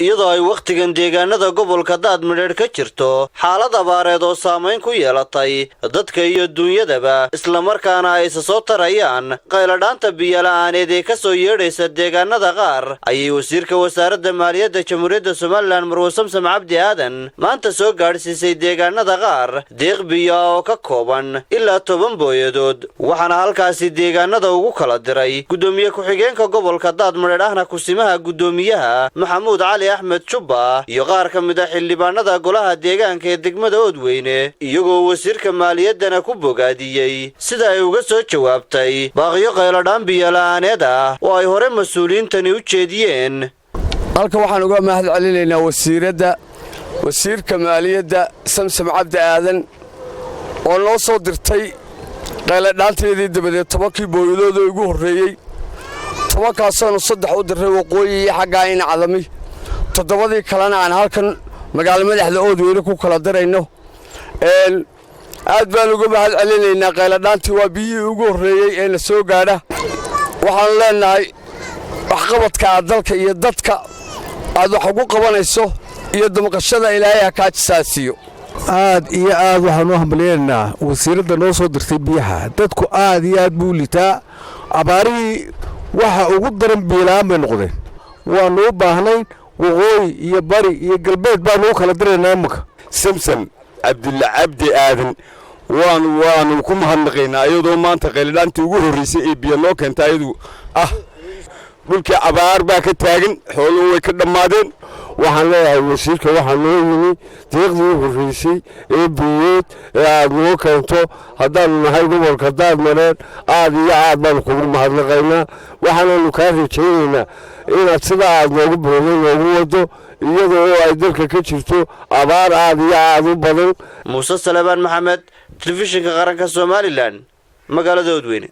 Iyadoo ay wakhtigan deegaanada gobolka Daadmadheedh ka jirto xaalad abaareed oo saamayn ku yeelatay dadka iyo duunyadaba, islamarkaana ay isa soo tarayaan qayladhaanta biyola'aaneed ee ka soo yeedhaysa deegaanada qaar, ayay wasiirka wasaaradda maaliyadda Jamhuuriyadda Somaliland, Marwo Samsam Cabdi Aadan, maanta soo gaadhsiisay deegaanada qaar deeq biyo ah oo ka kooban ilaa 10 booyadood. Waxaana halkaasi deegaanada ugu kala diray guddoomiye ku-xigeenka gobolka Daadmadheedh, ahna kusimaha guddoomiyaha, Maxamuud Cali Axmed Jubba, iyo qaar ka mid ah xildhibaanada golaha deegaanka ee degmada Oodweyne, iyagoo wasiirka maaliyaddana ku bogaadiyey sida ay uga soo jawaabtay baaqyo qayladhaan biyola'aaneed ah oo ay hore mas-uuliyiintani u jeediyeen. Halka waxaan uga mahad celinaynaa wasiiradda, wasiirka maaliyadda Samsam Cabdi Aadan, oo noo soo dirtay qayladhaanteedii dabadeed 10-kii booyadoodoo ugu horreeyey. 10-kaasoonu saddex u dirray waqooyi iyo xaggaa in Cadami, toddobadii kalena aan halkan magaalo madaxda Oodweyne ku kala dirayno. Aad baan uga mahad celinaynaa qayladhaantii. Waa biyihii ugu horreeyey ee na soo gaadha. Waxaannu leennahay, waxqabadka aad dalka iyo dadka aad wax ugu qabanayso iyo damqashada, Ilaahay ha kaa jisaasiiyo. Aad iyo aad waxaanu u hambalyaynaynaa wasiiradda noo soo dirtay biyaha. Dadku aad iyo aad buu litaa. Abaarihii waxa ugu daran biyola'aan bay noqdeen. Waannu u baahnayn. Waqooyi iyo bari iyo galbeed baanu u kala diraynaa imminka. Samsam Cabdilla Cabdi Aadan waanu ku mahadnaqaynaa, iyadoo maanta qayladhaantii ugu horraysay ee biyo noo keenta ayadu ah. Dhulkii abaar baa ka taagan, xooluhu way ka dhammaadeen. Waxaan leeyahay wasiirka, waxaa noo yimi deeqdii u horreysay ee biyood ee aad noo keento. Haddaannu nahay gobolka Daadmareed, aad iyo aad baanu kugu mahadnaqaynaa. Waxaananu kaa rajaynaynaa inaad sidaa aad noogu bilowday noogu wado, iyadoo oo ay dalka ka jirto abaar aad iyo aad u badan. Muuse Salebaan Maxamed, Telefishinka Qaranka Somaliland, magaalada Odweyne.